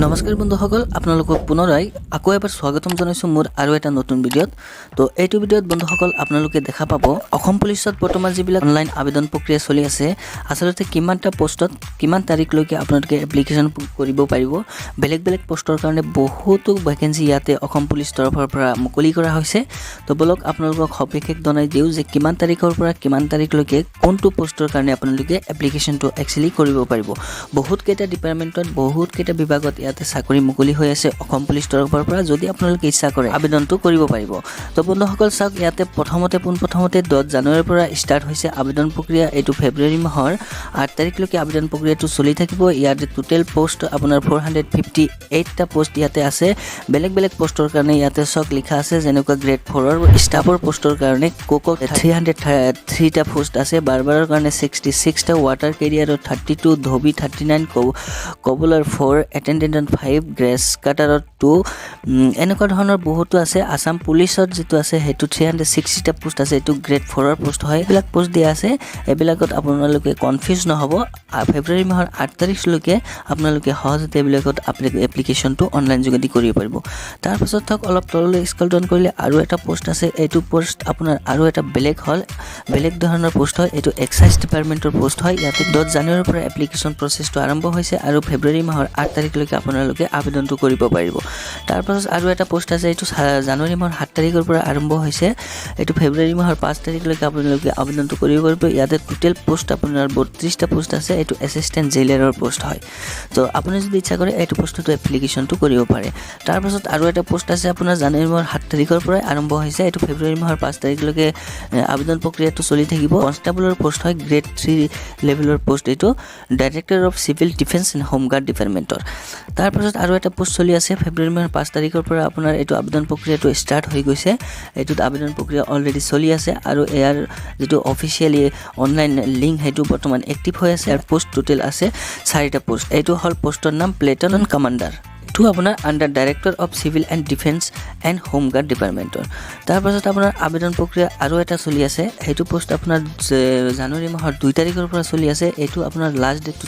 নমস্কাৰ বন্ধুসকল, আপোনালোকক পুনৰাই আকৌ এবাৰ স্বাগতম জনাইছোঁ মোৰ আৰু এটা নতুন ভিডিঅ'ত। তো এইটো ভিডিঅ'ত বন্ধুসকল, আপোনালোকে দেখা পাব অসম পুলিচত বৰ্তমান যিবিলাক অনলাইন আবেদন প্ৰক্ৰিয়া চলি আছে, আচলতে কিমানটা পষ্টত কিমান তাৰিখলৈকে আপোনালোকে এপ্লিকেশ্যন কৰিব পাৰিব। বেলেগ বেলেগ পষ্টৰ কাৰণে বহুতো ভেকেঞ্চি ইয়াতে অসম পুলিচ তৰফৰ পৰা মুকলি কৰা হৈছে। তো ব'লক, আপোনালোকক সবিশেষ জনাই দিওঁ যে কিমান তাৰিখৰ পৰা কিমান তাৰিখলৈকে কোনটো পষ্টৰ কাৰণে আপোনালোকে এপ্লিকেশ্যনটো একচুৱেলি কৰিব পাৰিব। বহুতকেইটা ডিপাৰ্টমেণ্টত, বহুতকেইটা বিভাগত ইয়াতে চাকৰি মুকলি হৈ আছে অসম পুলিচ তৰফৰ পৰা। যদি আপোনালোকে ইচ্ছা কৰে, আবেদনটো কৰিব পাৰিব। তো বন্ধুসকল চাওক, ইয়াতে প্ৰথমতে পোনপ্ৰথমতে 10 জানুৱাৰীৰ পৰা ষ্টাৰ্ট হৈছে আবেদন প্ৰক্ৰিয়া। এইটো ফেব্ৰুৱাৰী মাহৰ 8 তাৰিখলৈকে আবেদন প্ৰক্ৰিয়াটো চলি থাকিব। ইয়াতে টোটেল পষ্ট আপোনাৰ 458টা পষ্ট ইয়াতে আছে। বেলেগ বেলেগ পষ্টৰ কাৰণে ইয়াতে চাওক লিখা আছে, যেনেকুৱা গ্ৰেড ফ'ৰৰ ষ্টাফৰ পষ্টৰ কাৰণে কুকক 303টা পষ্ট আছে, বাৰ্বাৰৰ কাৰণে 66টা, ৱাটাৰ কেৰিয়াৰত 32, ধবি 39, কবলাৰ 4, এটেণ্ডেণ্টত 5, গ্ৰেছ কাটাৰত 2, এনেকুৱা ধৰণৰ বহুতো আছে। আছাম পুলিচত যিটো আছে, সেইটো 360টা পোষ্ট আছে। এইটো গ্ৰেড ফ'ৰৰ পোষ্ট হয়। এইবিলাক পোষ্ট দিয়া আছে। এইবিলাকত আপোনালোকে কনফিউজ নহ'ব। ফেব্ৰুৱাৰী মাহৰ 8 তাৰিখলৈকে আপোনালোকে সহজতে এইবিলাকত এপ্লিকেশ্যনটো অনলাইন যোগেদি কৰিব পাৰিব। তাৰপাছত থওক, অলপ তললৈ স্ক্ৰল ডাউন কৰিলে আৰু এটা পোষ্ট আছে। এইটো পোষ্ট আপোনাৰ আৰু এটা বেলেগ হ'ল, বেলেগ ধৰণৰ পোষ্ট হয়। এইটো এক্সাইজ ডিপাৰ্টমেণ্টৰ পোষ্ট হয়। ইয়াতে 10 জানুৱাৰীৰ পৰা এপ্লিকেশ্যন প্ৰচেছটো আৰম্ভ হৈছে আৰু ফেব্ৰুৱাৰী মাহৰ 8 তাৰিখলৈকে আপোনালোকে আবেদনটো কৰিব পাৰিব। তাৰপাছত আৰু এটা পোষ্ট আছে। এইটো জানুৱাৰী মাহৰ 7 তাৰিখৰ পৰা আৰম্ভ হৈছে। এইটো ফেব্ৰুৱাৰী মাহৰ 5 তাৰিখলৈকে আপোনালোকে আবেদনটো কৰিব পাৰিব। ইয়াতে টোটেল পোষ্ট আপোনাৰ 32টা পোষ্ট আছে। এইটো এছিষ্টেণ্ট জেইলাৰৰ পোষ্ট হয়। তো আপুনি যদি ইচ্ছা কৰে, এইটো পোষ্টতো এপ্লিকেশ্যনটো কৰিব পাৰে। তাৰপাছত আৰু এটা পোষ্ট আছে আপোনাৰ, জানুৱাৰী মাহৰ 7 তাৰিখৰ পৰাই আৰম্ভ হৈছে। এইটো ফেব্ৰুৱাৰী মাহৰ 5 তাৰিখলৈকে আবেদন প্ৰক্ৰিয়াটো চলি থাকিব। কনষ্টেবলৰ পোষ্ট হয়, গ্ৰেড থ্ৰী লেভেলৰ পোষ্ট এইটো, Director of Civil Defence and Home Guard ডিপাৰ্টমেণ্টৰ। তাৰপাছত আৰু এটা পোষ্ট চলি আছে। ফেব্ৰুৱাৰী মাহৰ 5 তাৰিখৰ পৰা আপোনাৰ এইটো আবেদন প্ৰক্ৰিয়াটো ষ্টাৰ্ট হৈ গৈছে। এইটোত আবেদন প্ৰক্ৰিয়া অলৰেডি চলি আছে আৰু ইয়াৰ যিটো অফিচিয়েলি অনলাইন লিংক, সেইটো বৰ্তমান এক্টিভ হৈ আছে। ইয়াৰ পোষ্ট টোটেল আছে চাৰিটা পোষ্ট। এইটো হ'ল পোষ্টৰ নাম প্লেটন কমাণ্ডাৰ। এইটো আপোনাৰ under Director of Civil and Defence and Home Guard ডিপাৰ্টমেণ্টৰ। তাৰপাছত আপোনাৰ আবেদন প্ৰক্ৰিয়া আৰু এটা চলি আছে। সেইটো পোষ্ট আপোনাৰ জানুৱাৰী মাহৰ 2 তাৰিখৰ পৰা চলি আছে। এইটো আপোনাৰ লাষ্ট ডেটটো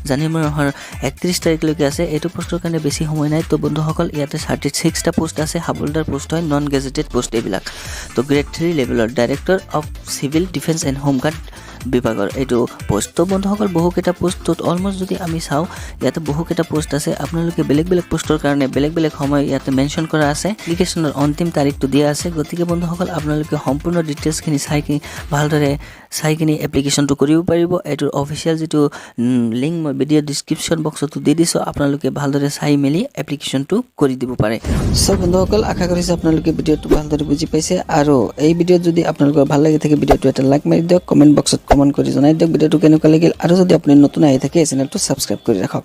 জানুৱাৰী মাহৰ 31 তাৰিখলৈকে আছে। এইটো পোষ্টৰ কাৰণে বেছি সময় নাই। তো বন্ধুসকল, ইয়াতে 36টা পোষ্ট আছে। হাবলদাৰ পোষ্ট হয়, নন গেজেটেড পোষ্ট এইবিলাক। তো গ্ৰেড থ্ৰী লেভেলৰ Director of Civil Defence and Home Guard বিভাগৰ এইটো পোষ্ট। তো বন্ধুসকল, বহুকেইটা পোষ্টত অলমষ্ট যদি আমি চাওঁ, ইয়াতে বহুকেইটা পোষ্ট আছে। আপোনালোকে বেলেগ বেলেগ পোষ্টৰ কাৰণে বেলেগ বেলেগ সময় ইয়াতে মেনশ্যন কৰা আছে, এপ্লিকেশ্যনৰ অন্তিম তাৰিখটো দিয়া আছে। গতিকে বন্ধুসকল, আপোনালোকে সম্পূৰ্ণ ডিটেইলছখিনি চাই কিনি, ভালদৰে চাই কিনি এপ্লিকেশ্যনটো কৰিব পাৰিব। এইটোৰ অফিচিয়েল যিটো লিংক, মই ভিডিঅ' ডিছক্ৰিপশ্যন বক্সতো দি দিছোঁ। আপোনালোকে ভালদৰে চাই মেলি এপ্লিকেশ্যনটো কৰি দিব পাৰে। চ' বন্ধুসকল, আশা কৰিছোঁ আপোনালোকে ভিডিঅ'টো ভালদৰে বুজি পাইছে। আৰু এই ভিডিঅ'ত যদি আপোনালোকৰ ভাল লাগি থাকে, ভিডিঅ'টো এটা লাইক মাৰি দিয়ক। কমেণ্ট বক্সত কমেণ্ট কৰি জনাই দিয়ক ভিডিঅ'টো কেনেকুৱা লাগিল। আৰু যদি আপুনি নতুন আহি থাকে, এই চেনেলটো ছাবস্ক্ৰাইব কৰি ৰাখক।